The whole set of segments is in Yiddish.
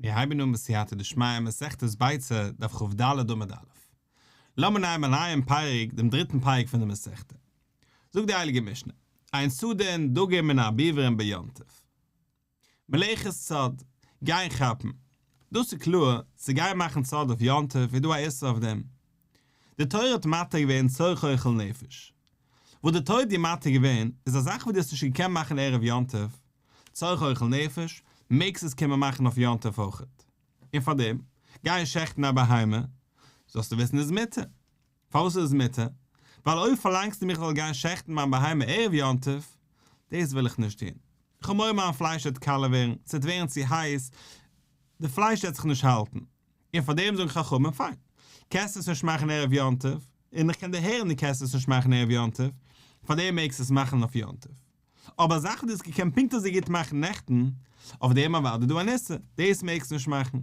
מיר הייבן אן בסייעתא דשמיא מסכת ביצה, דף כ"ד עמוד א'. לאמיר נעמען א נייעם פרק, דעם דריטן פרק פון די מסכתא. זאגט די הייליגע משנה, אין צדין דגים מן הביברין ביום טוב. מלאכת צד, גיין כאפן. דאס איז קלאר, צו גיין מאכן צד אויף יום טוב איז דא א איסור אויף דעם. די תורה האט מתיר געווען צורך אוכל נפש. וואס די תורה האט דיר מתיר געווען, איז א זאך וואס דו האסט נישט געקענט מאכן ערב יום טוב, צורך אוכל נפש, מעגסט עס קומען מאכן אויף יום טוב אויכעט. און פארדעם, גיין שעכטן א בהמה, זאלסטו וויסן איז מותר. פארוואס איז עס מותר? ווייל אויב פארלאנגסטו מיך איך זאל גיין שעכטן מיין בהמה ערב יום טוב, דאס וויל איך נישט טון. איך האב מורא מיין פלייש וועט קאלע ווערן, ס'וועט ווערן צו הייס, די פלייש וועט זיך נישט האלטן. און פארדעם זאגן חכמים, פיין, קענסט עס נישט מאכן ערב יום טוב, און איך קען דערהערן דו קענסט עס נישט מאכן ערב יום טוב, פארדעם מעגסטו עס מאכן אויף יום טוב. אבער א זאך וואס דו האסט געקענט פונקט אזוי גוט מאכן נעכטן, אויף דעם אוודאי דא אן איסור, דאס מעגסטו נישט מאכן.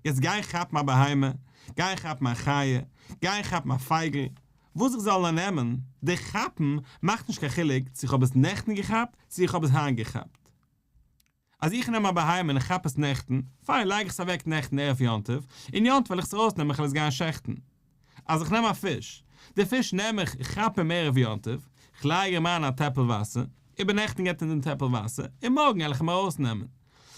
יעצט גיי כאפן א בהמה, גיי כאפן א חיה, גיי כאפן א פייגל, וואס איך זאל נאר נעמען, די כאפן מאכט נישט קיין חילוק צו איך האב עס נעכטן געכאפט צו איך האב עס היינט געכאפט. אז איך נעם א בהמה און איך כאפ עס נעכטן, פיין לייג איך עס אוועק נעכטן ערב יום טוב, און יום טוב וועל איך עס ארויסנעמען איך וועל עס גיין שעכטן. אז איך נעם א פיש, די פיש נעם איך, איך כאפ אים ערב יום טוב, איך לייג אים אריין אין א טעפל וואסער, איבערנעכטן גייט אין דעם טעפל וואסער, און מארגן וועל איך אים ארויסנעמען.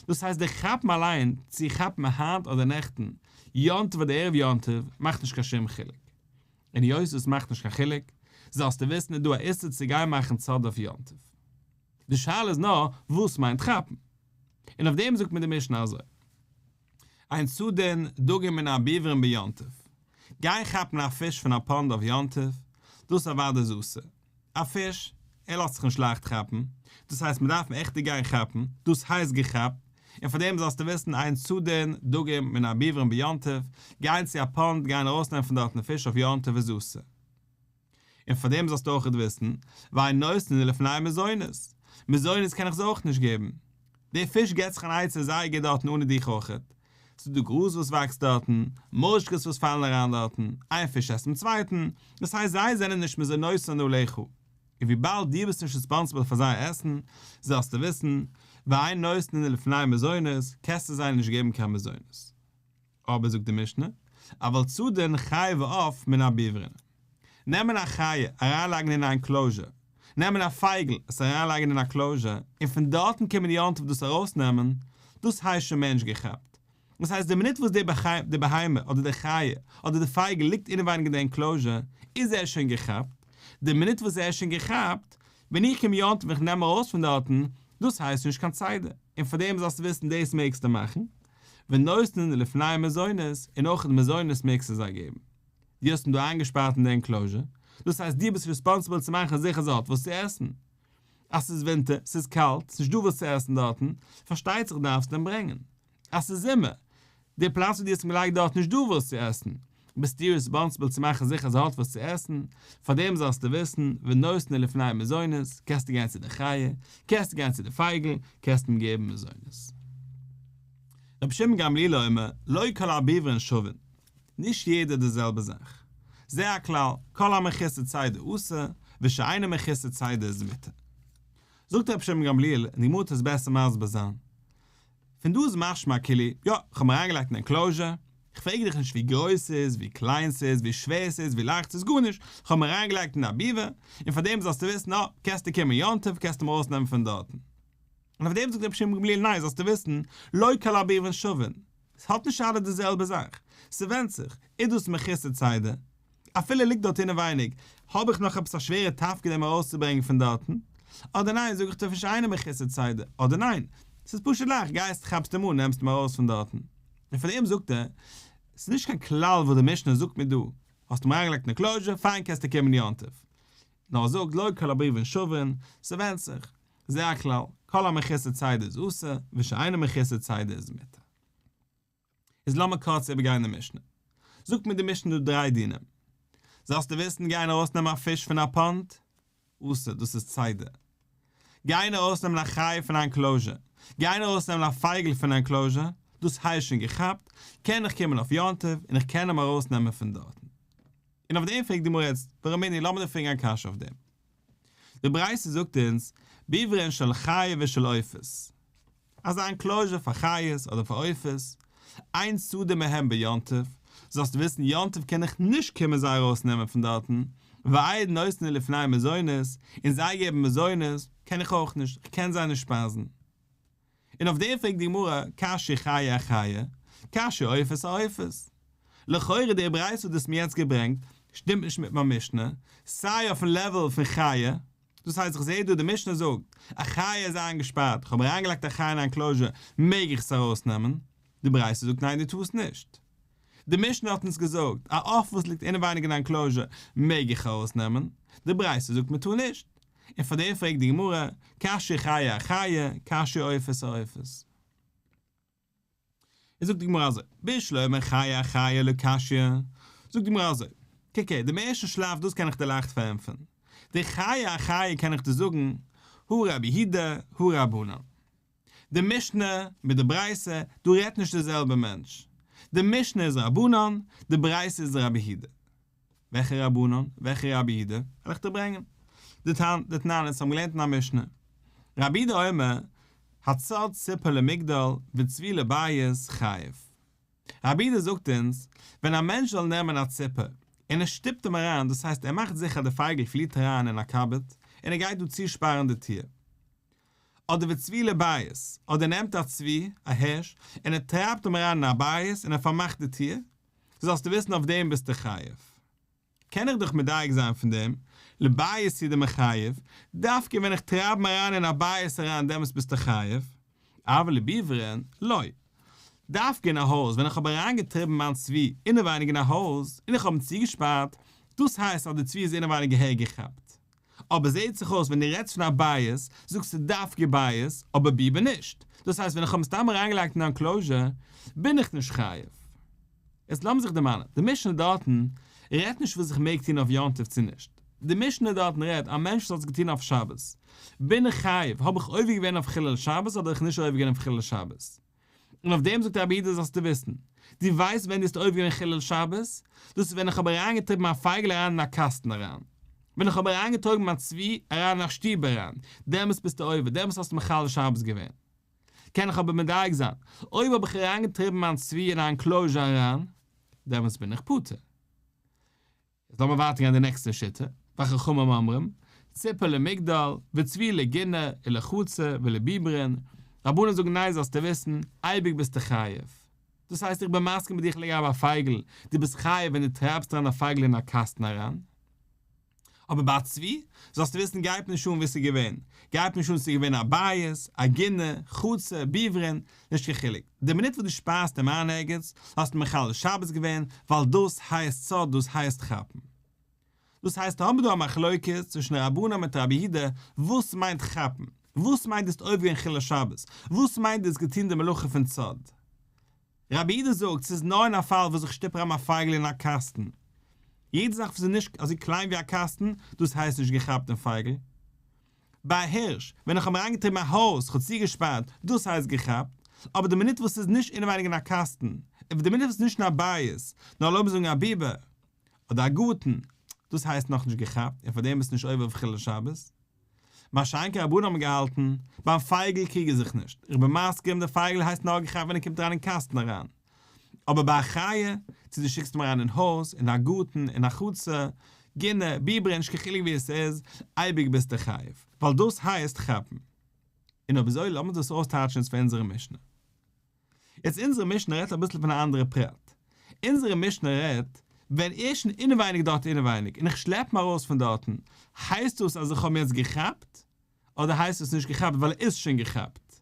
דאס הייסט די כאפן אליין, צו כאפן היינט אדער נעכטן, יום טוב אדער ערב יום טוב, מאכט נישט קיין שום חילוק. און היות עס מאכט נישט קיין חילוק, זאלסטו וויסן איז דא א איסור צו גיין מאכן צד אויף יום טוב. די שאלה איז נאר וואס מיינט כאפן? און אויף דעם זאגט מיר די משנה אזוי, אין צדין דגים מן הביברין ביום טוב, גיין כאפן א פיש פון א pond אויף יום טוב, דאס אוודאי איז אסור, א פיש, ער לאזט זיך נישט לייכט כאפן, דאס הייסט מען דארף אים עכט גיין כאפן, דאס הייסט געכאפט, און פאר דעם זאלסטו וויסן אין צדין דגים מן הביברין ביום טוב, גיין צו א pond גיין ארויסנעמען פון דארטן פיש אויף יום טוב איז אסור. און פאר דעם זאלסטו אויכעט וויסן, ואין נותנין לפני מזונות, מזונות קען איך זיי אויך נישט געבן. דער פיש געט זיך אן עצה זייער גוט דארטן אנע דיך אויכעט. ס'איז דא גראז וואס וואקסט דארטן, מושקעס וואס פאלן אריין דארטן, איין פיש עסט דעם צווייטן, דאס הייסט זיי זענען נישט מזונותן עליך. און וויבאלד דו ביסט נישט responsible פאר זייער עסן, זאלסטו וויסן, ואין נותנין לפני מזונות, קענסטו זיי נישט געבן קיין מזונות. אבער זאגט די משנה, אבל צדין חיה ועוף מן הביברין. נעמען א חיה, אריינלייגן אין א enclosure, נעמען א פייגל, עס אריינלייגן אין א enclosure, און פון דארטן קומען יום טוב דאס ארויסנעמען, דאס הייסט שוין מער נישט געכאפט. דאס הייסט די מינוט וואס די בהמה אדער די חיה אדער די פייגל ליגט אינעווייניג אין די enclosure, איז ער שוין געכאפט. די מינוט וואס ער איז שוין געכאפט, ווען איך קום יום טוב און איך נעם ארויס פון דארטן, דאס הייסט נישט קיין צידה. און פאר דעם זאלסטו וויסן דאס מעגסטו מאכן. ונותנין לפני מזונות, און אויך די מזונות מעגסטו זיי געבן. דו האסט אים דא איינגעשפארט אין די enclosure, דאס הייסט דו ביסט responsible צו מאכן זיכער זי האט וואס צו עסן. אז ס'איז ווינטער, ס'איז קאלט, ס'נישט דא וואס צו עסן דארטן, פארשטייט זיך דארפסטו אים ברענגען. אז ס'איז זומער, די פלאץ וואו דו האסט אים געלייגט דארט נישט דא וואס צו עסן, ביסטו responsible צו מאכן זיכער זי האט וואס צו עסן, פארדעם זאלסטו וויסן, ונותנין לפני מזונות, קענסטו גיין צו די חיה, קענסטו גיין צו די פייגל, קענסט אים געבן מזונות. רבי שמעון גמליאל אומר, לא כל הביברין שווין, נישט יעדער די זעלבע זאך. זה הכלל, כל המחוסר צידה אסור, ושאינו מחוסר צידה איז מותר. זאגט רבי שמעון גמליאל, און די גמרא וועט עס בעסער מסביר זיין, פון דא איז משמע כאילו, יא, כ'האב מיר אריינגעלייגט אין enclosure, כ'פרעג דיך נישט ווי גרויס ס'איז, ווי קליין ס'איז, ווי שווער ס'איז, ווי לייכט ס'איז, גארנישט, כ'האב מיר אריינגעלייגט אין א ביווער, און פאר דעם זאלסטו וויסן, אה, קענסטו קומען יום טוב, קענסטו מיר ארויסנעמען פון דארטן. און אויף דעם זאגט רבי שמעון גמליאל, ניין, זאלסטו וויסן, לא כל הביברין שווין, ס'האט נישט אלע די זעלבע זאך, ס'ווענדט זיך, איז דאס מחוסר צידה, אפילו ליגט דארט אינעווייניג, האב איך נאך עפעס א שווערע תפקיד אים ארויסצוברענגען פון דארטן? אדער ניין, זאג איך דיר פון שאינו מחוסר צידה, אדער ניין, ס'איז פשוט לייכט, גייסט כאפסט אים אן נעמסט אים ארויס פון דארטן. און פאר דעם זאגט ער, ס'איז נישט קיין כלל וואס די משנה זאגט מיר דא, האסט אים אריינגעלייגט אין enclosure, פיין קענסטו קומען יום טוב. נאר ער זאגט לא כל הביברין שווין, ס'ווענדט זיך. זה הכלל, כל המחוסר צידה איז אסור, ושאינו מחוסר צידה איז מותר. איז לאמיר קורץ איבערגיין די משנה. זאגט מיר די משנה דא דריי דינים. זאלסטו וויסן גיין ארויסנעמען א פיש פון א pond, אסור, דאס איז צידה. גיין ארויסנעמען א חיה פון א enclosure, גיין ארויסנעמען א פייגל פון א enclosure, דאס הייסט שוין געכאפט, קען איך קומען אויף יום טוב און איך קען אים ארויסנעמען פון דארטן. און אויף דעם פרעגט די גמרא יעצט, ורמינהי לאמיר דיר פרעגן א קשיא אויף דעם. די ברייתא זאגט אונז, ביברין של חיה ושל עופות. אזא enclosure פאר חיות אדער פאר עופות. אין צדין מהם ביום טוב, זאלסטו וויסן יום טוב קען איך נישט קומען זיי ארויסנעמען פון דארטן, ואין נותנין לפניהם מזונות, און זיי געבן מזונות, קען איך אויך נישט, איך קען זיי נישט שפייזן. און אויף דעם פרעגט די גמרא, קשיא חיה אחיה, קשיא עופות אעופות. לכאורה די ברייתא וואס דו האסט מיר יעצט געברענגט, שטימט נישט מיט מיין משנה, סיי אויפן level פון חיה, דאס הייסט איך זעה דא די משנה זאגט, א חיה איז איינגעשפארט, איך האב אריינגעלייגט א חיה אין א enclosure, מעג איך עס ארויסנעמען? די ברייתא זאגט ניין דו טארסט נישט. די משנה האט אונז געזאגט, א עוף וואס ליגט אינעווייניג אין א enclosure מעג איך ארויסנעמען, די ברייתא זאגט מען טאר נישט. און פאר דעם פרעגט די גמרא, קשיא חיה אחיה, קשיא עופות אעופות. איז זאגט די גמרא אזוי, בשלמא חיה אחיה לא קשיא, זאגט די גמרא אזוי, קוק הער, דעם ערשטן שלב דאס קען איך דיר לייכט פארענטפערן, די חיה אחיה קען איך דיר זאגן, הא רבי יהודה, הא רבנן. די משנה מיט די ברייתא, דא רעדט נישט דער זעלבער מענטש. די משנה איז רבנן, די ברייתא איז רבי יהודה. וועלכע רבנן? וועלכע רבי יהודה? וועל איך דיר ברענגען. דתנן, אונז האבן געלערנט אין א משנה. רבי יהודה אומר, הצד ציפור למגדל וצבי לבית חייב. רבי יהודה זאגט אונז, ווען א מענטש זאל נעמען א ציפור און ער שטופט אים אריין, דאס הייסט ער מאכט זיכער אז די פייגל פליעט אריין אין א cupboard און ער גייט דא צושפארן די טיר, אדער וצבי לבית, אדער נעמט א צבי, א הערש, און ער טרייבט אים אריין אין א בית און ער פארמאכט די טיר, זאלסטו וויסן אויף דעם ביסטו חייב. קען איך דאך מדייק זיין פון דעם, לבית הוא דמיחייב, דווקא ווען איך טרייב אים אריין אין א בית אריין דעמאלטס ביסטו חייב, אבל לביברין, לא. דווקא אין א הויז ווען איך האב אריינגעטריבן מיין צבי אינעווייניג אין א הויז און איך האב אים צוגעשפארט, דאס הייסט אז די צבי איז אינעווייניג געהעריג געכאפט. אבער זעהט זיך אויס ווען דו רעדסט פון א בית, זאגסטו דווקא בית, אבער ביבער נישט. דאס הייסט ווען איך האב מסתם אריינגעלייגט אין א enclosure, בין איך נישט חייב. יעצט לאמיר זיך דערמאנען, די משנה דארטן רעדט נישט וואס איך מעג טון אויף יום טוב צו נישט. די משנה דארטן רעדט, א מענטש וואס האט עס געטון אויף שבת, בין איך חייב, האב איך עובר געווען אויף חילול שבת אדער איך נישט עובר געווען אויף חילול שבת? און אויף דעם זאגט רבי יהודה זאלסטו וויסן, דו ווייסט ווען דו האסט עובר געווען חילול שבת? דאס איז ווען איך האב אריינגעטריבן מיין פייגל אריין אין א קאסטן אריין. ווען איך האב אריינגעטראגן מיין צבי אריין אין א שטוב אריין, דעמאלטס ביסטו עובר, דעמאלטס האסטו מחלל שבת געווען. קען איך אבער מדייק זיין, אויב האב איך אריינגעטריבן מיין צבי אין א enclosure אריין, דעמאלטס בין איך פטור. יעצט לאמיר ווייטער גיין די נעקסטע שיטה, וחכמים אומרים, ציפור למגדל, וצבי לגינה, ולחצר, ולביברין, רבנן זאגן ניין זאלסטו וויסן, אייביג ביסטו חייב. דאס הייסט איך בין מסכים מיט דיך לגבי א פייגל, דו ביסט חייב ווען דו טרייבסט אריין א פייגל אין א קאסטן אריין. אבער ביי א צבי, זאלסטו וויסן גייט נישט אן וואו ס'איז געווען, גייט נישט אן ס'איז געווען א בית, א גינה, חצר, ביברין, נישט קיין חילוק, די מינוט וואס דו שפארסט אים איין ערגעץ, האסטו מחלל שבת געווען, ווייל דאס הייסט צד, דאס הייסט כאפן. דאס הייסט האבן מיר דא א מחלוקת צווישן רבנן מיט רבי יהודה, וואס מיינט כאפן? וואס מיינט דו האסט עובר געווען חילול שבת? וואס מיינט דו האסט געטון די מלאכה פון צד? רבי יהודה זאגט, ס'איז נאר אין א פאל וואס איך שטופ אריין מיין פייגל אין א קאסטן. יעדע זאך וואס איז נישט אזוי קליין ווי א קאסטן, דאס הייסט נישט געכאפט דעם פייגל. ביי א הירש, ווען איך האב אריינגעטריבן א הויז, כ'האב צוגעשפארט, דאס הייסט געכאפט. אבער די מינוט וואס ס'איז נישט אינעווייניג אין א קאסטן, און די מינוט וואס ס'איז נישט אין א בית, נאר לאמיר זאגן א ביבער, אדער א גארטן, דאס הייסט נאכנישט געכאפט, און פאר דעם ביסטו נישט עובר אויף חילול שבת. מה שאין כן רבנן האבן געהאלטן, ביים פייגל קריג איך זיך נישט, איך בין מסכים די פייגל הייסט נאר געכאפט ווען ער קומט אריין אין קאסטן אריין, אבער ביי א חיה, צו דו שיקסט אים אריין אין הויז, אין א גארטן, אין א חצר, גינה, ביברין, נישט קיין חילוק ווי עס איז, אייביג ביסטו חייב, ווייל דאס הייסט כאפן. און אויב אזוי לאמיר דאס אויסטייטשן יעצט פאר אונזערע משנה. יעצט אונזערע משנה רעדט אביסל פון א אנדערע פרט. אונזערע משנה רעדט, ווען ער איז שוין אינעווייניג דארט אינעווייניג און איך שלעפ אים ארויס פון דארטן, הייסט דאס אז איך האב אים יעצט געכאפט? אדער הייסט עס נישט געכאפט ווייל ער איז שוין געכאפט?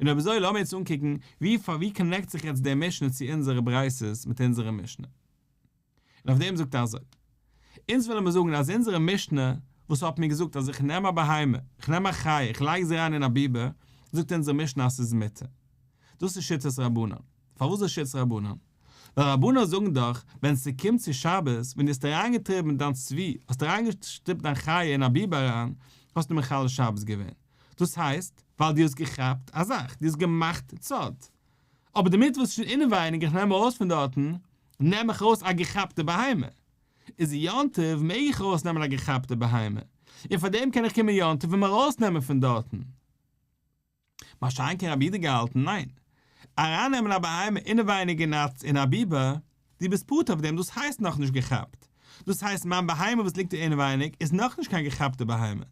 און אויב אזוי לאמיר יעצט אנקוקן ווי ווי connect זיך יעצט דער משנה צו אונזערע ברייתות מיט אונזערע משנה. און אויף דעם זאגט ער אזוי, אונז ווילן מיר זאגן אז אונזערע משנה וואס האט מיר געזאגט אז איך נעם א בהמה, איך נעם א חיה, איך לייג זי אריין אין א ביבער, זאגט אונזערע משנה אז ס'איז מותר. דאס איז שיטת רבנן. פארוואס איז שיטת רבנן? ווייל רבנן זאגן דאך, ווען ס'קומט צו שבת, ווען דו האסט אריינגעטריבן דיין צבי, האסט אריינגעשטופט דיין חיה אין א ביבער אריין, האסטו מחלל שבת געווען. דאס הייסט, ווייל דו האסט געכאפט א זאך, דו האסט געמאכט צד. אבער די מינוט וואס איז שוין אינעווייניג איך נעם ארויס פון דארטן, נעם איך ארויס א געכאפטע בהמה. איז יום טוב מעג איך ארויסנעמען א געכאפטע בהמה, און פאר דעם קען איך קומען יום טוב אים ארויסנעמען פון דארטן. מה שאין כן רבי יהודה געהאלטן, ניין. ארייננעמען א בהמה אינעווייניג אין א אין א ביבער, דו ביסט פטור אויף דעם, דאס הייסט נאכנישט געכאפט. דאס הייסט מיין בהמה וואס ליגט דא אינעווייניג איז נאכנישט קיין געכאפטע בהמה.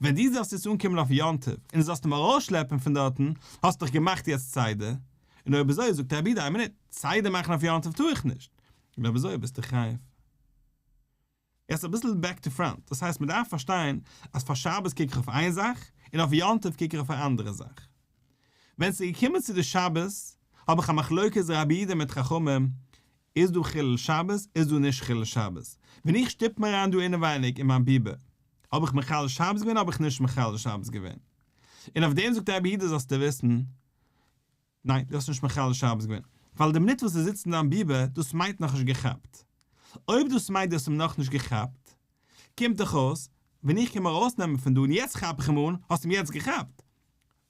ווען דו זאלסט יעצט אנקומען אויף יום טוב און זאלסט אים ארויסשלעפן פון דארטן, האסט דאך געמאכט יעצט צידה. און אויב אזוי זאגט רבי יהודה איין מינוט, צידה מאכן אויף יום טוב טאר איך נישט. און אויב אזוי ביסטו חייב. יעצט אביסל back to front, דאס הייסט מען דארף פארשטיין אז פאר שבת קוק איך אויף איין זאך, און אויף יום טוב קוק איך אויף א אנדערע זאך. ווען ס'איז געקומען צו די שבת, האב איך א מחלוקת רבי יהודה מיט חכמים, איז דא חילול שבת, איז דא נישט חילול שבת. ווען איך שטופ מיר אריין דא אינעווייניג אין מיין ביבער, האב איך מחלל שבת געווען האב איך נישט מחלל שבת געווען. און אויף דעם זאגט רבי יהודה זאלסטו וויסן, ניין, דו האסט נישט מחלל שבת געווען, ווייל די מינוט וואס ער זיצט אין דיין ביבער, דאס מיינט נאכנישט געכאפט. אויב דאס מיינט דו האסט אים נאכנישט געכאפט, קומט דאך אויס, ווען איך קום ארויסנעמען פון דא און יעצט כאפ איך אים אן, האסט אים יעצט געכאפט.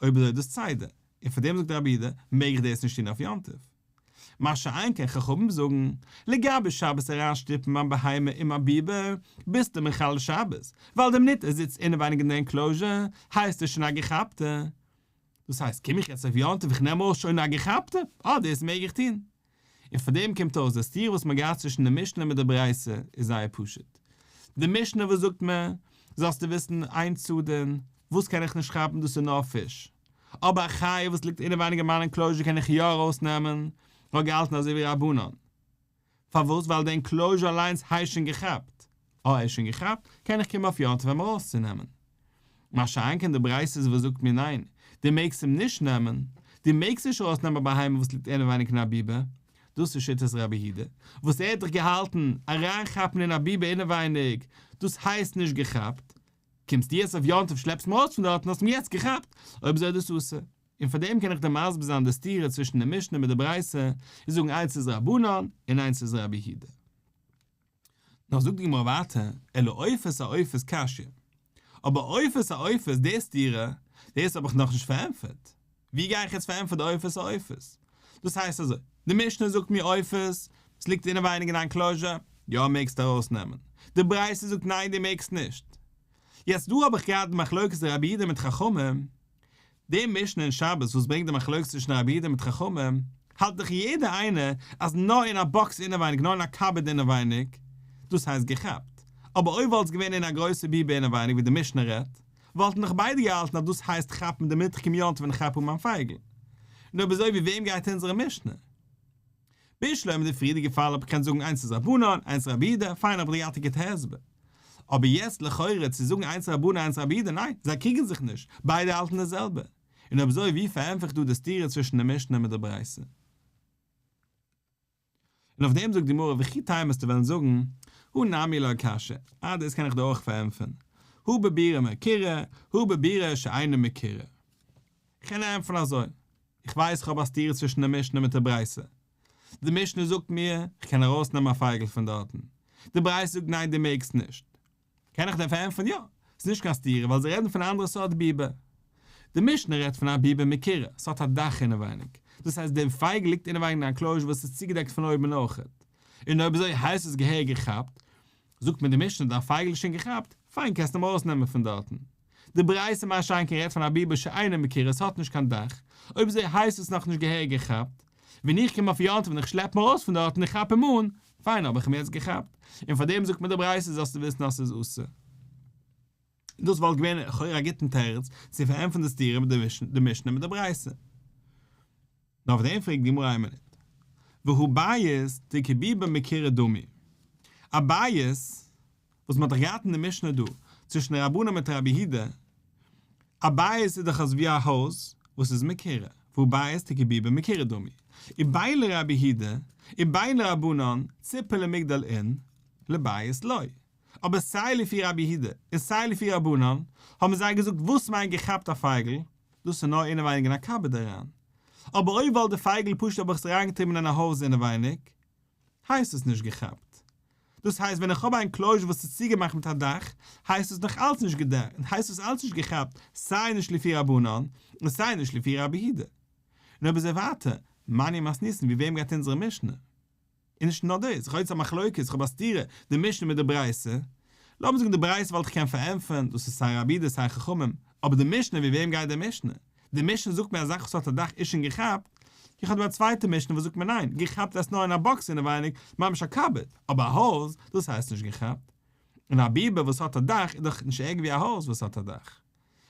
אויב אזוי איז דאס צידה, און פאר דעם זאגט רבי יהודה, מעג איך דאס נישט טון אויף יום טוב. מה שאין כן חכמים זאגן, לגבי שבת אריינשטופן מיין בהמה אין מיין ביבער, ביסטו מחלל שבת, ווייל די מינוט ער זיצט אינעווייניג אין די enclosure, הייסט ער שוין א געכאפטע. דאס הייסט קום איך יעצט אויף יום טוב איך נעם אויס שוין א געכאפטע, אה דאס מעג איך טון. און פאר דעם קומט אויס די סתירה וואס מען האט געהאט צווישן די משנה מיט די ברייתא איז זייער פשוט. די משנה וואס זאגט מיר, זאלסטו וויסן אין צדין, וואס קען איך נישט כאפן דאס איז נאר פיש. אבער א חיה וואס ליגט אינעווייניג אין מיין enclosure קען איך יא ארויסנעמען, כ'האב געהאלטן אזוי ווי רבנן. פארוואס? ווייל די enclosure אליינס הייסט שוין געכאפט. אה ער איז שוין געכאפט, קען איך קומען אויף יום טוב אים ארויסצונעמען. מה שאין כן די ברייתא וואס זאגט מיר ניין, דו מעגסט אים נישט נעמען, דו מעגסט נישט ארויסנעמען א בהמה וואס ליגט אינעווייניג אין א ביבער, דאס איז שיטת רבי יהודה, וואס ער האט דאך געהאלטן, אריינכאפן אין א ביבער אינעווייניג, דאס הייסט נישט געכאפט, קומסטו יעצט אויף יום טוב שלעפסט אים ארויס פון דארטן האסט אים יעצט געכאפט, אויב אזוי איז דאס אסור. און פאר דעם קען איך דיר מסביר זיין די סתירה צווישן די משנה מיט די ברייתא, און זאגן איינס איז רבנן און איינס איז רבי יהודה. נאר זאגט די גמרא ווייטער, אלא עופות אעופות קשיא. אבער עופות אעופות די סתירה, דאס האב איך נאכנישט פארענטפערט. ווי גיי איך יעצט פארענטפערן די עופות אעופות? דאס הייסט אזוי, די משנה זאגט מיר עופות, עס ליגט אינעווייניג אין א enclosure, יא מעגסט ארויסנעמען. די ברייתא זאגט ניין דו מעגסט נישט. יעצט דא האב איך געהאט די מחלוקת רבי יהודה מיט חכמים, די משנה אין שבת וואס ברענגט די מחלוקת צווישן רבי יהודה מיט חכמים, האלט דאך יעדער איינער אז נאר אין א box אינעווייניג, נאר אין א cupboard אינעווייניג, דאס הייסט געכאפט. אבער אויב וואלט עס געווען אין א גרויסע ביבער אינעווייניג ווי די משנה רעדט, וואלטן דאך ביידע געהאלטן אז דאס הייסט כאפן די מינוט כ'קום יום טוב און כאפ אן מיין פייגל. נו אויב אזוי ווי וועם גייט אונזערע משנה? בשלמא די פריערדיגע פאל האב איך געקענט זאגן איינס איז רבנן איינס רבי יהודה, פיין האב איך געהאט א גוטע הסבר. אבער יעצט לכאורה צו זאגן איינס רבנן איינס רבי יהודה ניין, זיי קריגן זיך נישט, ביידע האלטן די זעלבע. און אויב אזוי ווי פארענטפער איך דא די סתירה צווישן די משנה מיט די ברייתא? און אויף דעם זאגט די גמרא וכי תימא וועסטו וועלן זאגן, הא נמי לא קשיא, אה דאס קען איך דיר אויך פארענטפערן, הא בבירה מקירה, הא בבירה שאינה מקירה. כ'קען ענטפערן אזוי, איך ווייס איך האב א סתירה צווישן די משנה מיט די ברייתא. די משנה זאגט מיר איך קען ארויסנעמען א פייגל פון דארטן. די ברייתא זאגט ניין דו מעגסט נישט. קען איך דען פארענטפערן יא, ס'איז נישט קיין סתירה ווייל זיי רעדן פון א אנדערע סארט ביבער. די משנה רעדט פון א ביבער מקירה, ס'האט א דאך אינעווייניג. דאס הייסט די פייגל ליגט אינעווייניג אין א enclosure וואס איז צוגעדעקט פון אויבן אויכעט. און אויב אזוי הייסט עס געהעריג געכאפט. זאגט מיר די משנה דיין פייגל איז שוין געכאפט, פיין קענסט אים ארויסנעמען פון דארטן. די ברייתא מה שאין כן רעדט פון א ביבער שאינה מקירה עס האט נישט קיין דאך, אויב אזוי הייסט עס נאכנישט געהעריג געכאפט, ווען איך קום אויף יום טוב און איך שלעפ אים ארויס פון דארט און איך כאפ אים אן, פיין האב איך אים יעצט געכאפט, און פאר דעם זאגט מיר די ברייתא זאלסטו וויסן אז ס'איז אסור. און דאס וואלט געווען לכאורה א גוטן תירוץ צו פארענטפערן די סתירה מיט די משנה מיט די ברייתא. נאר אויף דעם פרעגט די גמרא איין מינוט, והא בית דכביבה מקירה דמי, א בית וואס מען האט דאך געהאט אין די משנה דא צווישן רבנן מיט רבי יהודה, א בית איז דאך אזווי א הויז וואס איז מקירה, והא בית דכביבה מקירה דמי, ובין לרבי יהודה ובין לרבנן ציפור למגדל אין, לבית לא. אבער סיי לפי רבי יהודה און סיי לפי רבנן האבן זיי געזאגט וואס מיינט געכאפט א פייגל, דאס איז נאר אינעווייניג אין א cupboard אריין. אבער אויב וואלט די פייגל פשוט האב איך עס אריינגעטריבן אין א הויז אינעווייניג, הייסט עס נישט געכאפט. דאס הייסט ווען איך האב א enclosure וואס איז צוגעמאכט מיט א דאך, הייסט עס נאך אלץ נישט הייסט עס אלץ נישט געכאפט, סיי נישט לפי רבנן, און סיי נישט לפי רבי יהודה. און אויב אזוי ווייטער, מני מתניתין ווי וועם גייט אונזערע משנה? און נישט נאר דאס, איך האב יעצט א מחלוקת, איך האב א סתירה, די משנה מיט די ברייתא, לאמיר זאגן די ברייתא וואלט איך קענען פארענטפערן, דאס איז סיי רבי יהודה סיי חכמים, אבער די משנה, ווי וועם גייט די משנה? די משנה זאגט מיר א זאך וואס האט א דאך איז שוין געכאפט, איך האב דא א צווייטע משנה וואס זאגט מיר ניין, געכאפט הייסט נאר אין א באקס אינעווייניג, ממש א cupboard, אבער א הויז, דאס הייסט נישט געכאפט. און א ביבה וואס האט א דאך איז דאך נישט ערגער ווי א הויז וואס האט א דאך.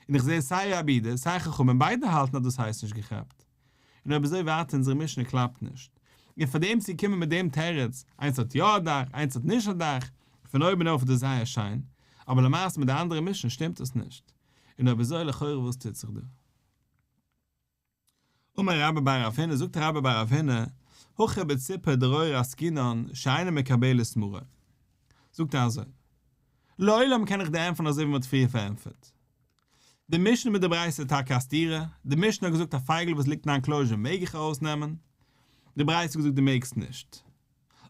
און איך זע סיי רבי יהודה סיי חכמים ביידע האלטן אז דאס הייסט נישט געכאפט. און אויב אזוי ווייטער אונזערע משנה קלאפט נישט. און פאר דעם צו קומען מיט דעם תירוץ, איינס האט יא א דאך איינס האט נישט א דאך, פון אויבן אויף איז דאס זייער שיין, אבער למעשה מיט די אנדערע משנה שטימט עס נישט. און אויב אזוי לכאורה וואס טוט זיך דא? אמר רבה בר רב הונא, זאגט רבה בר רב הונא, הכא בציפור דרור עסקינן שאינה מקבלת מרור. זאגט ער אזוי, לעולם קען איך דיר ענטפערן אזוי ווי מען האט פריער פארענטפערט. די משנה מיט די ברייתא איז טאקע א סתירה, די משנה האט געזאגט א פייגל וואס ליגט אין א enclosure מעג איך ארויסנעמען, די ברייתא האט געזאגט דו מעגסט נישט.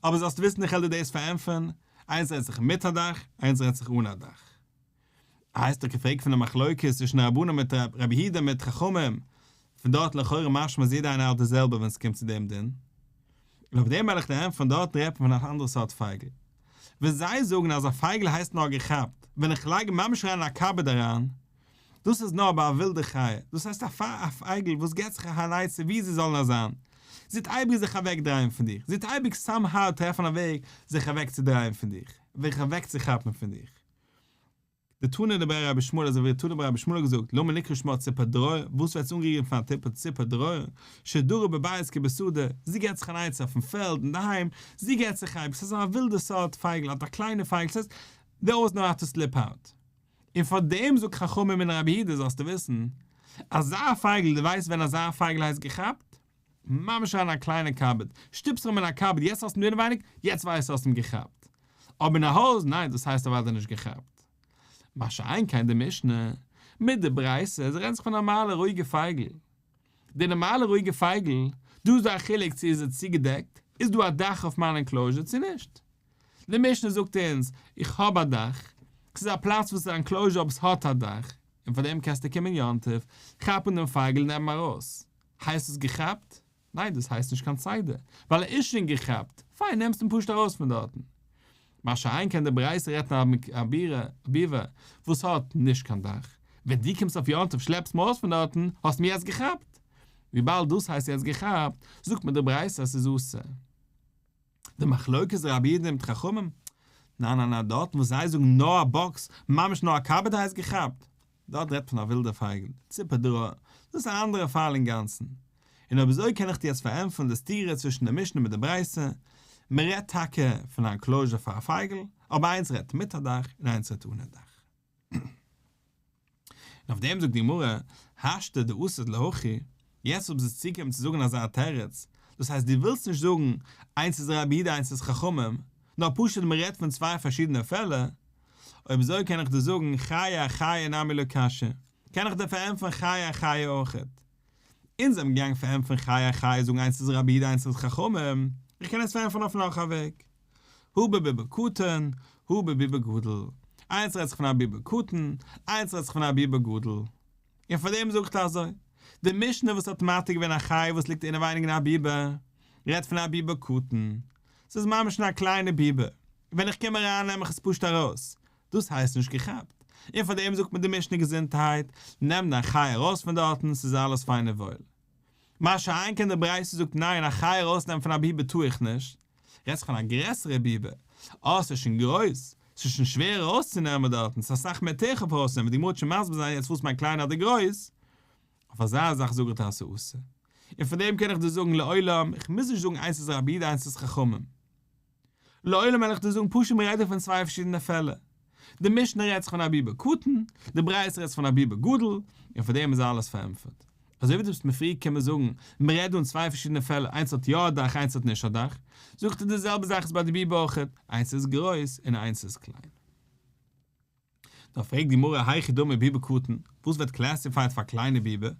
אבער זאלסט וויסן איך וועל דיר דאס פארענטפערן, איינס רעדט זיך מיט א דאך, איינס רעדט זיך אן א דאך. הייסט דאך געפרעגט פון די מחלוקת צווישן רבנן מיט רבי יהודה מיט חכמים, פון דארט לכאורה משמע אז יעדער איינער האלט די זעלבע ווען ס'קומט צו דעם דין. און אויף דעם וועל איך דיר ענטפערן דארט רעדט מען פון אן אנדערע סארט פייגל. ווען זיי זאגן אז א פייגל הייסט נאר געכאפט ווען איך לייג אים ממש אריין אין א cupboard אריין, דאס איז נאר ביי א ווילדע חיה, דאס הייסט א פייגל וואס געט זיך אן עצה ווי זי זאל נאר זיין, זי וועט אייביג זיך אוועק דרייען פון דיך, זי וועט אייביג סאם האו טרעפן א וועג זיך אוועק צו דרייען פון דיך, זיך אוועק צו כאפן פון דיך. דתנא דבי רבי ישמעאל אזוי ווי תנא דבי רבי ישמעאל האט געזאגט למה נקרא שמה ציפור דרור, וואס ווערט עס אנגערופן פאר א טיפע ציפור דרור, שדרה בבית כבשדה, זי געט זיך אן עצה אויפן פעלד אינדערהיים, זי געט זיך אייביג, ס'איז א ווילדע סארט פייגל, אדער א קליינע פייגל, ס'הייסט, they always know how to slip out. און פאר דעם זאגט חכמים און רבי יהודה זאלסטו וויסן, אזא פייגל, דו ווייסט ווען אזא פייגל הייסט געכאפט? ממש אריין א קליינע cupboard, שטופסט אים אין א cupboard, יעצט האסט אים אינעווייניג, יעצט ווייסטו האסט אים געכאפט. אבער אין א הויז, ניין דאס הייסט אוודאי נישט געכאפט. מה שאין כן די משנה, מיט די ברייתא, זיי רעדן זיך פון נארמאלע רואיגע פייגל. די נארמאלע רואיגע פייגל, דא איז דא א חילוק צו איז ער צוגעדעקט, איז דא א דאך אויף מיין enclosure צו נישט. די משנה זאגט אונז, איך האב א דאך, ס'איז א פלאץ וואס איז א enclosure אבער ס'האט א דאך, און פאר דעם קענסטו קומען יום טוב, כאפן דעם פייגל און נעם אים ארויס. הייסט עס געכאפט? ניין דאס הייסט נישט קיין צידה, ווייל ער איז שוין געכאפט, פיין נעמסט אים פשוט ארויס פון דארטן. מה שאין כן די ברייתא רעדט פון א ביבה וואס האט נישט קיין דאך, ווען דו קומסט אויף יום טוב שלעפסט אים ארויס פון דארטן, האסט אים יעצט געכאפט. וויבאלד דאס הייסט יעצט געכאפט, זאגט מיר די ברייתא אז ס'איז אסור. די מחלוקת רבי יהודה מיט חכמים? ניין ניין ניין דארטן וואס זיי זאגן נאר א באקס, ממש נאר א cupboard הייסט געכאפט, דארט רעדט פון א ווילדע פייגל, ציפור דרור, דאס איז א אנדערע פאל אינגאנצן. און אויב אזוי קען איך דיר יעצט פארענטפערן די סתירה צווישן די משנה מיט די ברייתא, מען רעדט טאקע פון א enclosure פאר א פייגל, אבער איינס רעדט מיט א דאך און איינס רעדט אן א דאך. און אויף דעם זאגט די גמרא, השתא דאתית להכי, יעצט אויב זיך צוקומען צו זאגן אזא תירוץ, דאס הייסט דו ווילסט נישט זאגן איינס איז רבי יהודה איינס איז חכמים, נאר פשוט מען רעדט פון צוויי פארשידענע פעלער, אויב אזוי קען איך דיר זאגן חיה אחיה נמי לא קשיא, קען איך דיר פארענטפערן חיה אחיה אויכעט. אונז זענען געגאנגען פארענטפערן חיה אחיה זאגן איינס איז רבי יהודה איינס איז חכמים, איך קען עס פארענטפערן אויף נאך א וועג. הא בביבר קטן, הא בביבר גדול. איינס רעדט זיך פון א ביבר קטן, איינס רעדט זיך פון א ביבר גדול. און פאר דעם זאגט ער אזוי, די משנה וואס האט מתיר געווען א חיה וואס ליגט אינעווייניג אין א ביבר, רעדט פון א ביבר קטן. ס'איז ממש אין א קליינע ביבר. ווען איך קום אריין נעם איך עס פשוט ארויס. דאס הייסט נישט געכאפט. און פאר דעם זאגט מיר די משנה געזונטהייט, נעם דיין חיה ארויס פון דארטן, ס'איז אלעס פיין און וואויל. מה שאין כן די ברייתא זאגט ניין א חיה ארויסנעמען פון א ביבער טאר איך נישט, רעדט זיך פון א גרעסערע ביבער, אה ס'איז שוין גרויס, ס'איז שוין שווער ארויסצונעמען דארטן, ס'איז אסאך מער תיכף ארויסנעמען, די גמרא וועט שוין מסביר זיין יעצט וואס מיינט קליין אדער גרויס, אויף אזא זאך זאג איך דיר אז ס'איז אסור. און פון דעם קען איך דיר זאגן לעולם, איך מוז נישט זאגן איינס איז רבי יהודה איינס איז חכמים. לעולם וועל איך דיר זאגן פשוט מ'רעדט דא פון צוויי פארשידענע פעלער. די משנה רעדט זיך פון א ביבר קטן, די ברייתא רעדט זיך פון א ביבר גדול, און פאר דעם איז אלעס פארענטפערט. אזוי ווי דו ביסט מיר פריער געקומען זאגן, מ'רעדט דא אין צוויי פארשידענע פעלער, איינס האט יא א דאך איינס האט נישט א דאך, זאגט ער די זעלבע זאך איז ביי די ביבר אויכעט, איינס איז גרויס און איינס איז קליין. דאן פרעגט די גמרא היכי דמי ביבר קטן, וואס ווערט classified פאר קליינע ביבער?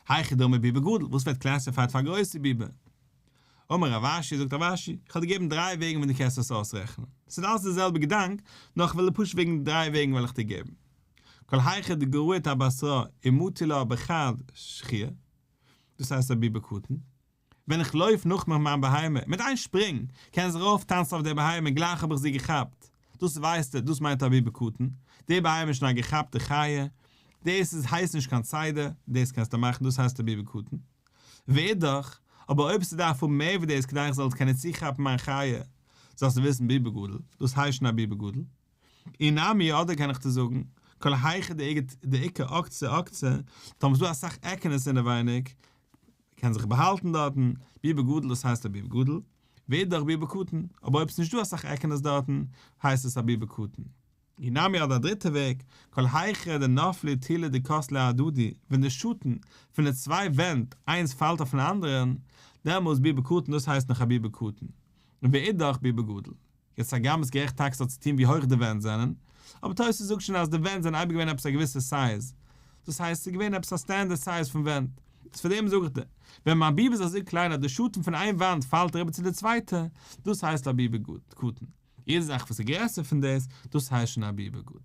היכי דמי ביבר גדול, וואס ווערט classified פאר גרויסע ביבער? אמר רב אשי, זאגט רב אשי, איך האב דיר געגעבן דריי וועגן ווי דו קענסט עס אויסרעכענען. ס'איז אלעס די זעלבע געדאנק, נאר איך וועל דיר פשוט וועגן דריי וועגן וועל איך דיר געבן. כל היכא דגרעית אבתרה ומטי לה בחד שחיא, דאס הייסט א ביבר קטן. ווען איך לויף נאך מיך מיין בהמה, מיט איין שפרינג, קען זיך ארויף טאנצן אויף דער בהמה און גלייך האב איך זי געכאפט. דאס ווייסטו, דאס מיינט א ביבר קטן. די בהמה איז שוין א געכאפטע חיה. דאס איז הייסט נישט קיין צידה, דאס קענסטו מאכן, דאס הייסט א ביבר קטן. ואידך. אבער אויב ס'דארף האבן מער ווי דאס כדי איך זאל קענען צוכאפן מיין חיה, זאלסטו וויסן ביבר גדול, דאס הייסט שוין א ביבר גדול. אי נמי אדער קען איך דיר זאגן, כל היכא דאיכא עוקצי עוקצי, טאמער ס'דא אסאך עקענעס אינעווייניג, מ'קען זיך באהאלטן דארטן, ביבר גדול דאס הייסט א ביבר גדול, ואידך ביבר קטן, אבער אויב ס'נישט דא אסאך עקענעס דארטן, הייסט עס א ביבר קטן. אי נמי אדער א דריטע וועג, כל היכא דנפלי תילי דכותלי אהדדי, ווען די שאטן פון די צוויי ווענט איינס פאלט אויפן אנדערן, דעמאלס ביבר קטן דאס הייסט נאך א ביבר קטן, ואידך ביבר גדול. יעצט הגם עס גערעכט טאקע ס'האט צוטון ווי הויך די ווענט זענען, אבער תוס' זאגט שוין אז די ווענט זענען אייביג געווען עפעס א געוויסע size, דאס הייסט ס'איז געווען עפעס א standard size פון ווענט, איז פאר דעם זאג איך דיר, ווען מיין ביבר איז אזוי קליין אז די שאטן פון איין וואנט פאלט אריבער צו די צווייטע, דאס הייסט א ביבר קטן. יעדע זאך וואס איז גרעסער פון דאס, דאס הייסט שוין א ביבר גדול.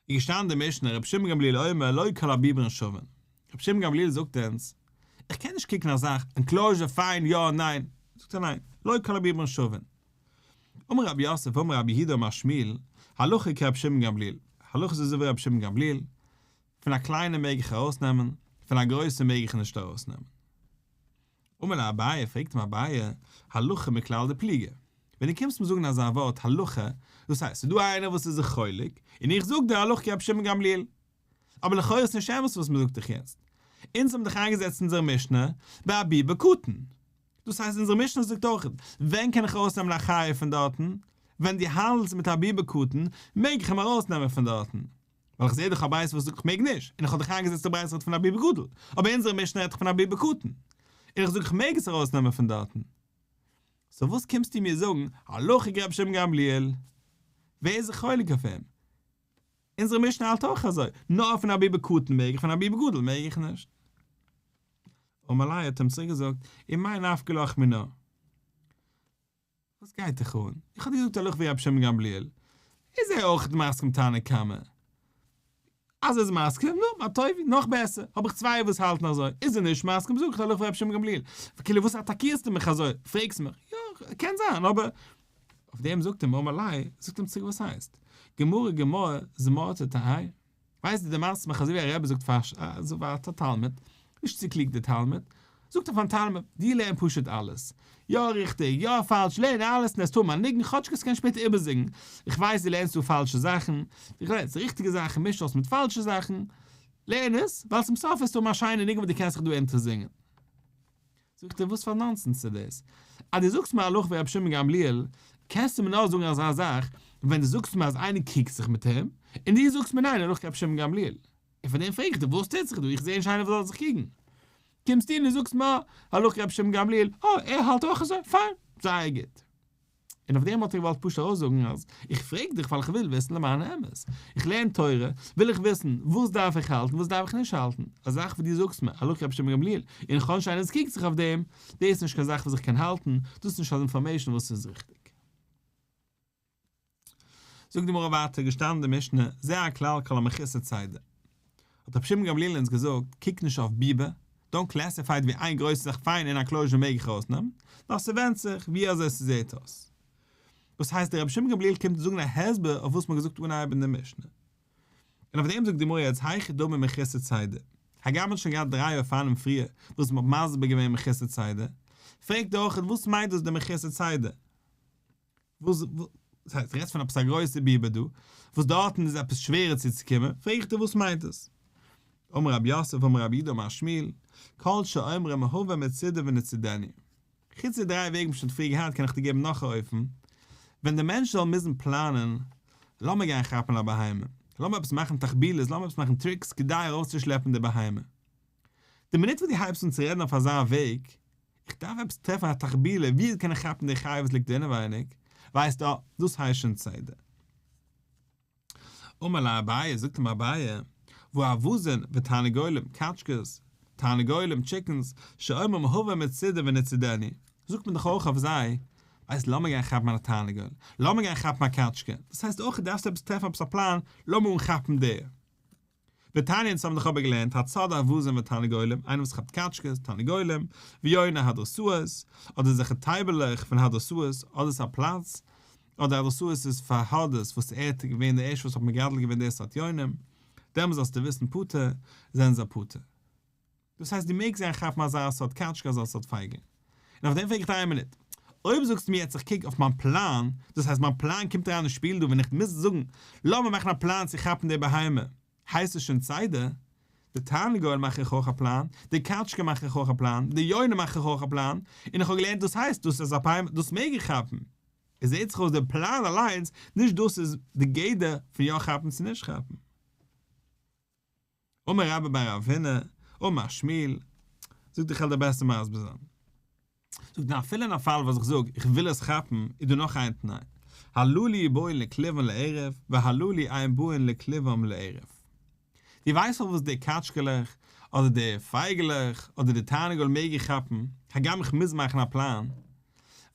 איז געשטאנען די משנה רבי שמעון גמליאל אומר לא כל הביברין שווין. רבי שמעון גמליאל זאגט אונז, איך קען נישט קוקן א זאך, enclosure פיין יא ניין, זאגט ער ניין, לא כל הביברין שווין. אמר רב יוסף אמר רב יהודה אמר שמואל, הלכה כרבי שמעון גמליאל, הלכה איז אזוי ווי רבי שמעון גמליאל, פון א קליינע מעג איך ארויסנעמען, פון א גרויסע מעג איך נישט ארויסנעמען. אמר ליה אביי, פרעגט אים אביי, הלכה מכלל דפליגי. ווען דו קומסט מיר זאגן אזא ווארט הלכה, דאס הייסט ס'איז דא איינער וואס איז זיך חולק, און איך זאג דיר הלכה כרבי שמעון גמליאל. אבער לכאורה איז נישט אמת וואס מ'זאגט דיך יעצט. אונז האבן דאך איינגעזעצט אונזער משנה ביי א ביבר קטן. דאס הייסט אונזער משנה זאגט אויך, ווען קען איך ארויסנעמען א חיה פון דארטן? ווען דו האנדלסט מיט א ביבר קטן, מעג איך אים ארויסנעמען פון דארטן. ווייל איך זעה דאך א ברייתא וואס זאגט כ'מעג נישט, און איך האב דאך איינגעזעצט די ברייתא רעדט פון א ביבר גדול, אבער אונזערע משנה רעדט דאך פון א ביבר קטן, און איך זאג כ'מעג עס ארויסנעמען פון דארטן. so וואס קומסטו מיר זאגן הלכה כרבי שמעון גמליאל? ווער איז זיך חולק אויף אים? אונזערע משנה האלט אויך אזוי, נאר פון א ביבר קטן מעג איך פון א ביבר גדול מעג איך נישט. אמר ליה האט אים צוריק געזאגט, ומאי נפקא לך מינה? וואס גייט דיך אן? איך האב דיר געזאגט הלכה ווי רבי שמעון גמליאל. איז ער אויך מסכים תנא קמא? אז ער איז מסכים, נו, מה טוב, נאך בעסער, האב איך צוויי וואס האלטן אזוי. איז ער נישט מסכים, זאג איך הלכה ווי רבי שמעון גמליאל. כאילו וואס אטאקירסטו מיך אזוי? פרעגסט מיך? יא, קען זיין, אבער. אויף דעם זאגט אים אמר ליה, זאגט אים צוריק וואס הייסט? גמרא גמרא, זמורתא תהא. ווייסט דו דערמאנסט מיך אזוי ווי א רבי זאגט פאר א תלמיד, נישט צו קלוג דער תלמיד, זאגט ער פארן תלמיד, דו לערן פשוט אלעס, יא ריכטיג, יא פאלש, לערן אלעס און וועסט האבן א ניגון כאטשיג עס קען שפעטער איבערזינגן, איך ווייס דו לערנסט דא פאלשע זאכן, דו לערנסט ריכטיגע זאכן, מיש אויס מיט פאלשע זאכן, לערן עס, ווייל צום סוף וועסטו האבן א שיינע ניגון וואס דו קענסט זיך דא אונטערזינגען. זאגט ער, וואס פאר nonsense איז דאס? אז דו זאגסט מיר הלכה ווי רבי שמעון גמליאל, קענסטו מיר נאר זאגן אזא זאך ווען דו זאגסט מיר אז איינער קריגט זיך מיט אים, און דו זאגסט מיר ניין הלכה כרבי שמעון גמליאל. און פאר דעם פרעג איך דיר וואס טוט זיך דא, איך זע נישט איינער וואס זאל זיך קריגן. קומסטו און דו זאגסט מיר הלכה כרבי שמעון גמליאל, אה, ער האלט אויך אזוי, פיין, זייער גוט. און אויף דעם האט ער געוואלט פשוט ארויסזאגן אז איך פרעג דיך ווייל איך וויל וויסן למען האמת. איך לערן תורה, וויל איך וויסן וואס דארף איך האלטן וואס דארף איך נישט האלטן. א זאך וואס דו זאגסט מיר, הלכה רבי שמעון גמליאל, און איך האב נישט איינער וואס קריגט זיך אויף דעם, דאס איז נישט קיין זאך וואס איך קען האלטן, דאס איז נישט קיין information וואס איז ריכטיג. זאגט די גמרא ווייטער, געשטאנען אין די משנה, זה הכלל כל המכוסה צידה. האט רבי שמעון גמליאל אונז געזאגט, קוק נישט אויף ביבער, don't classify it ווי איין גרויסע זאך פיין אין א enclosure מעג איך ארויסנעמען, נאר ס'ווענדט זיך ווי אזוי ס'זעהט אויס. דאס הייסט דער רבי שמעון גמליאל קומט זאגן א הסבר אויף וואס מ'האט געזאגט אנהייב אין די משנה. און אויף דעם זאגט די גמרא יעצט היכי דמי מחוסר צידה. הגם מ'האט שוין געהאט דריי אופנים פריער וואס מ'האט מסביר געווען מחוסר צידה, פרעגט ער אויך וואס מיינט דאס די מחוסר צידה? וואס דאס הייסט, רעדסט פון עפעס א גרויסע ביבער דא, וואס דארטן איז עפעס שווערער צוצוקומען, פרעג איך דיר וואס מיינט עס? אמר רב יוסף אמר רב יהודה אמר שמואל, כל שאומרים הבא מצידו ונצדנו. חוץ די דריי וועגן וואס שוין פריער געהאט קען איך דיר געבן נאך א אופן, ווען דער מענטש זאל מוזן פלאנען, לאמיר גיין כאפן א בהמה, לאמיר עפעס מאכן תחבולות, לאמיר עפעס מאכן tricks כדי ארויסצושלעפן די בהמה. די מינוט וואס דו הייבסט אן צו רעדן אויף אזא וועג, איך דארף עפעס טרעפן א תחבולה ווי קען איך כאפן די חיה וואס ליגט אינעווייניג, ווייסט אה, דאס הייסט שוין צידה. אמר ליה אביי, זאגט אים אביי, והא אווזין ותרנגולים, קאטשקעס, תרנגולים, chickens, שאומרים הבא מצידו ונצדנו, זאגט מען דאך אויך אויף זיי, ווייסט לאמיר גיין כאפן א תרנגול, לאמיר גיין כאפן א קאטשקע, דאס הייסט אויך דארפסטו עפעס טרעפן עפעס א פלאן, לאמיר אנכאפן די. ותניא אונז האבן דאך אבער געלערנט הצד אווזים ותרנגולים, איינער וואס כאפט קאטשקעס, תרנגולים, ויוני הדרסאות, אדער אזעלכע טייבעלעך פון הדרסאות, אדער ס'איז א פלאץ, אדער הדרסאות איז פאר הדס וואס ער האט געווען דער ערשטער וואס האט מגדל געווען די סארט יונים, דעמאלס זאלסטו וויסן פטור, זענען זיי פטור. דאס הייסט דו מעגסט גיין כאפן אזא סארט קאטשקע אזא סארט פייגל. און אויף דעם פרעג איך דיר איין מינוט. אויב זאגסטו מיר יעצט איך קוק אויף מיין פלאן, דאס הייסט מיין פלאן קומט אריין אין שפיל דא ווען איך מוז זאגן לאמיר מאכן א פלאן צו כאפן די בהמה, הייסט עס שוין צידה? די תרנגול מאך איך אויך א פלאן, די קאטשקע מאך איך אויך א פלאן, די יונה מאך איך אויך א פלאן, און איך האב געלערנט דאס הייסט דאס איז א בהמה דאס מעג איך כאפן. עס זעט זיך אויס די פלאן אליינס, נישט דאס איז די גדר פון יא כאפן צו נישט כאפן. אמר רבה בר רב הונא, אמר שמואל, זאגט איך וועל דיר בעסער מסביר זיין. זאגט ער אפילו אין א פאל וואס איך זאג איך וויל עס כאפן איז דא נאך איין תנאי, הללו באין לכלובן לערב והללו אין באין לכלובן לערב. דו ווייסט פארוואס די קאטשקעלעך אדער די פייגעלעך אדער די תרנגול מעג איך כאפן הגם איך מוז מאכן א פלאן?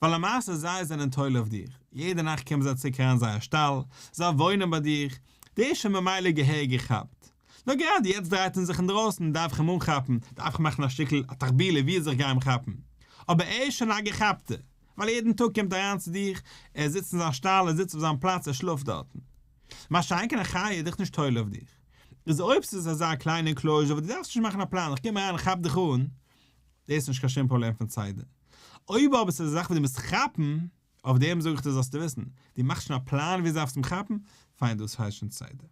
ווייל למעשה זיי זענען תולה אויף דיך, יעדע נאכט קומען זיי צוריק אריין אין זייער שטאל, זיי וואוינען ביי דיך, דער איז שוין ממילא געהעריג געכאפט. נאר גראדע יעצט דרייט ער זיך אינדרויסן דארף איך אים אנכאפן, דארף איך מאכן א שטיקל א תחבולה ווי אזוי איך גיי אים כאפן. אבער ער איז שוין א געכאפטער, ווייל יעדן טאג קומט ער אריין צו דיך, ער זיצט אין זיין שטאל, ער זיצט אויף זיין פלאץ, ער שלאפט דארטן. מה שאין כן א חיה איז דאך נישט תולה אויף דיך. איז אויב ס'איז אזא קליינע enclosure וואס דו דארפסט נישט מאכן א פלאן, איך קום אריין און כאפ דיך אן, דאס איז נישט קיין שום פראבלעם פון צידה. אויב אבער ס'איז א זאך וואס דו מוזט כאפן, אויף דעם זאג איך דיר זאלסטו וויסן, דו מאכסט שוין א פלאן ווי דארפסט אים כאפן, פיין דאס הייסט שוין צידה.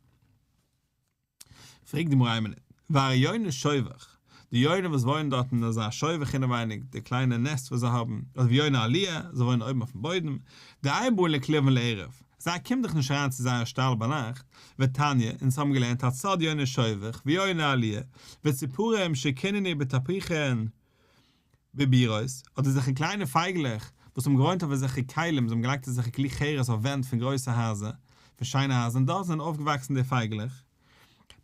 פרעגט די גמרא איין מינוט, והרי יוני שובך, די יונים וואס וואוינען דארט אין אזא שובך אינעווייניג, די קליינע nest וואס זיי האבן, אדער ויוני עליה, זיי וואוינען אויבן אויפן בוידעם, דאין באין לכלובן לערב, זיי קומען דאך נישט אריין צו זייער שטאל ביינאכט, ותניא, אונז האבן געלערנט הצד יוני שובך ויוני עליה, וציפורים שקיננו בתפוחין בבירות, אדער אזעלכע קליינע פייגלעך וואס האבן געוואוינט אויף אזעלכע כלים, זיי האבן געלייגט אזעלכע כלי חרס אויף ווענט פון גרויסע הייזער, פון שיינע הייזער, און דארט זענען אויפגעוואקסן די פייגלעך,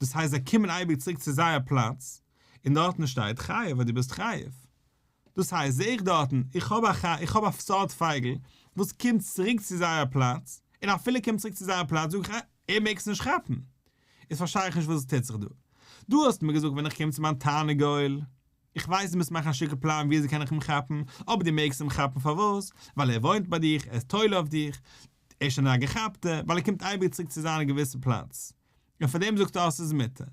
דאס הייסט זיי קומען אייביג צוריק צו זייער פלאץ, און דארטן שטייט חייב אז דו ביסט חייב. דאס הייסט זעה איך דארטן, איך האב א ח איך האב א סארט פייגל וואס קומט צוריק צו זייער פלאץ, און אפילו קומט צוריק צו זייער פלאץ זאג איך אה, ער מעג עס נישט כאפן. איז פארשטיי איך נישט וואס עס טוט זיך דא. דו האסט מיר געזאגט ווען איך קום צו מיין תרנגול, איך ווייס דו מוזט מאכן א שטיקל פלאן ווי אזוי קען איך אים כאפן, אבער דו מעגסט אים כאפן פארוואס? ווייל ער וואוינט ביי דיך, ער איז תולה אויף דיך, ער איז שוין א געכאפטער, ווייל ער קומט אייביג צוריק צו זיין געוויסע פלאץ. און פאר דעם זאגסטו אז עס איז מותר.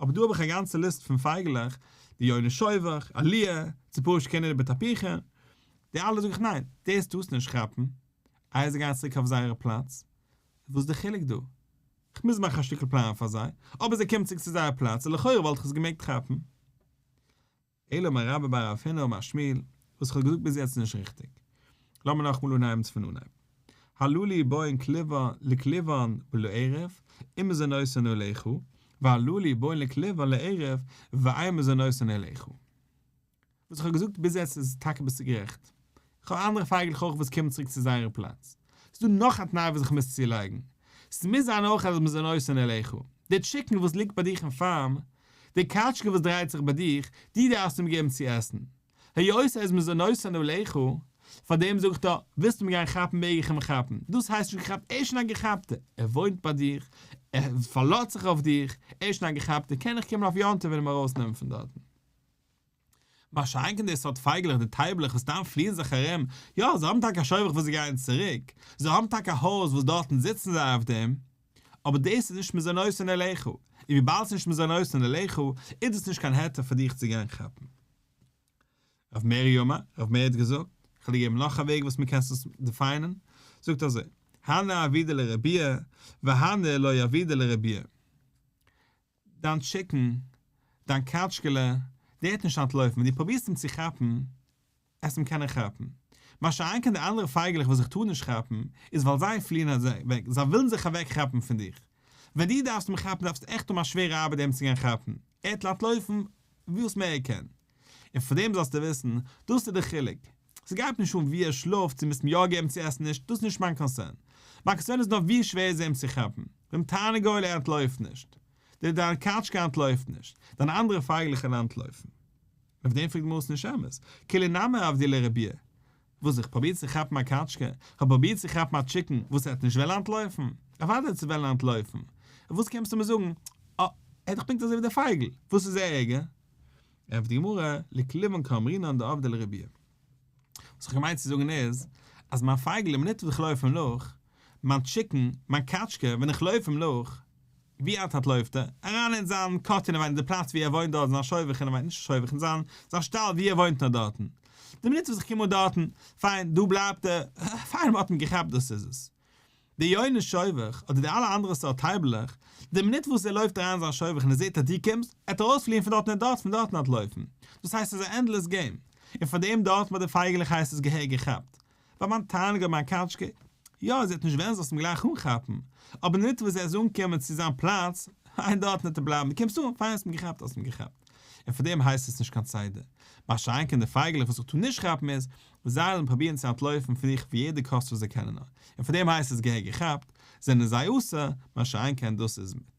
אבער דא האב איך א גאנצע ליסט פון פייגעלעך, די יוני שובך, עליה, ציפור שקיננו בתפוחין, די אלע זאג איך ניין, דאס טארסטו נישט כאפן, איי זיי גייען צוריק אויף זייערע פלאץ, וואס איז די חילוק דא? איך מוז מאכן א שטיקל פלאן פאר זיי, אבער זיי קומען צוריק צו זייער פלאץ, און לכאורה וואלט איך עס געמעגט כאפן. אלא אמר רבה בר רב הונא אמר שמואל, וואס איך האב געזאגט ביז יעצט איז נישט ריכטיג. לאמיר נאכאמאל אנהייבן פון אנהייב. הללו באין לכלובן לערב, ומזונותן עליך, והללו באין לכלובן לערב, ואין מזונותן עליך. וואס איך האב געזאגט ביז יעצט איז טאקע ביסטו גערעכט. איך האב אנדערע פייגלעך אויך וואס קומען צוריק צו זייערע פלאץ. ס'איז דא נאך א תנאי וואס איך מוז צולייגן. ס'מוז זיין אויך אז מזונותן עליך. די chicken וואס ליגט ביי דיך אין פארם, די קאטשקע וואס דרייט זיך ביי דיך, דו דארפסט אים געבן צו עסן. היות ער איז מזונותן עליך, פאר דעם זאג איך דא, ווילסט אים גיין כאפן מעג איך אים כאפן. דאס הייסט נישט געכאפט, ער איז שוין א געכאפטער. ער וואוינט ביי דיך, ער פארלאזט זיך אויף דיך, ער איז שוין א געכאפטער, קען איך קומען אויף יום טוב און אים ארויסנעמען פון דארטן. מה שאין כן די סארט פייגלעך די טייבלעך וואס סתם פליען זיך ארום, יא זיי האבן טאקע א שובך וואס זיי גייען צוריק, זיי האבן טאקע א הויז וואס דארטן זיצן זיי אויף דעם, אבער דאס איז נישט מזונותן עליך, און וויבאלד ס'איז נישט מזונותן עליך, איז דאס נישט קיין היתר פאר דיך צו גיין כאפן. רב מרי אמר, רב מרי האט געזאגט, איך וועל דיר געבן נאך א וועג וואס מ'קען עס define ען, זאגט אזוי, הני עבידי לרבויי, והני לא עבידי לרבויי. דיין chicken, דיין קאטשקעלע, דער וועט נישט אנטלויפן, ווען דו פרובירסט אים צו כאפן, עסט אים קענען כאפן. מה שאין כן די אנדערע פייגעלעך וואס איך טאר נישט כאפן, איז ווייל זיי פליען אוועק, זיי ווילן זיך אוועק כאפן פון דיך. ווען דו דארפסט אים כאפן דארפסטו עכט האבן א שווערע ארבעט אים צו גיין כאפן, ער וועט אנטלויפן וואס מער ער קען. און פון דעם זאלסטו וויסן, דאס איז די חילוק. ס'גייט נישט אן ווי ער שלאפט, צו מוזט אים יא געבן צו עסן נישט, דאס איז נישט מיין concern. מיין concern איז נאר ווי שווער איז אים צו כאפן. דעם תרנגול ער אנטלויפט נישט. דער דיין קאטשקע אנטלויפט נישט. דיינע אנדערע פייגלעך וועלן אנטלויפן. אויף דעם פרעגט די גמרא ס'איז נישט אמת. כולהו נמי עבדי לרבויי. וואס איך פרוביר צו כאפן א קאטשקע? איך האב פרובירט צו כאפן א chicken וואס ער האט נישט וועלן אנטלויפן. אוודאי האט ער וועלן אנטלויפן. וואס קומסטו מיר זאגן? אה, ער איז דאך פונקט אזוי ווי דער פייגל. וואס איז ער ערגער? ענטפערט די גמרא, לכלובן קאמרינן דעבדי לרבויי. וואס איך האב געמיינט צו זאגן איז, אז מיין פייגל, די מינוט וואס איך לויף אים נאך, מיין chicken, מיין קאטשקע, ווען איך לויף אים נאך, ווי אנטלויפט ער? אריין אין זיין קאטע אינעווייניג, די פלאץ ווי ער וואוינט דארט, זיין שובך אינעווייניג, נישט שובך, אין זיין זיין שטאל ווי ער וואוינט נאר דארטן. די מינוט וואס איך קום אן דארטן, פיין, דא בלייבט ער, פיין, מ'האט אים געכאפט, דאס איז עס. די יוני שובך, אדער די אלע אנדערע סארט טייבלעך, די מינוט וואס ער לויפט אריין אין זיין שובך און ער זעט אז דו קומסט, עט ער ארויספליען פון דארטן און דארט פון דארטן אנטלויפן. דאס הייסט עס איז א endless game. און פאר דעם דארט ביי די פייגעלעך הייסט עס געהעריג געכאפט. ביי מיין תרנגול מיין קאטשקע, יא ער זעט נישט ווען זאלסט אים גלייך אנכאפן, אבער ניט וואס ער איז אנגעקומען צו זיין פלאץ, איין דארטן וועט ער בלייבן, דו קומסט אן, פיין האסט אים געכאפט האסט אים געכאפט. און פאר דעם הייסט עס נישט קיין צידה. מה שאין כן די פייגעלעך וואס איך טאר נישט כאפן איז, זיי וועלן פרובירן צו אנטלויפן פון דיך פאר יעדע קאסט וואס זיי קענען נאר, און פאר דעם הייסט עס געהעריג געכאפט, זענען זיי אסור, מה שאין כן דאס איז מותר.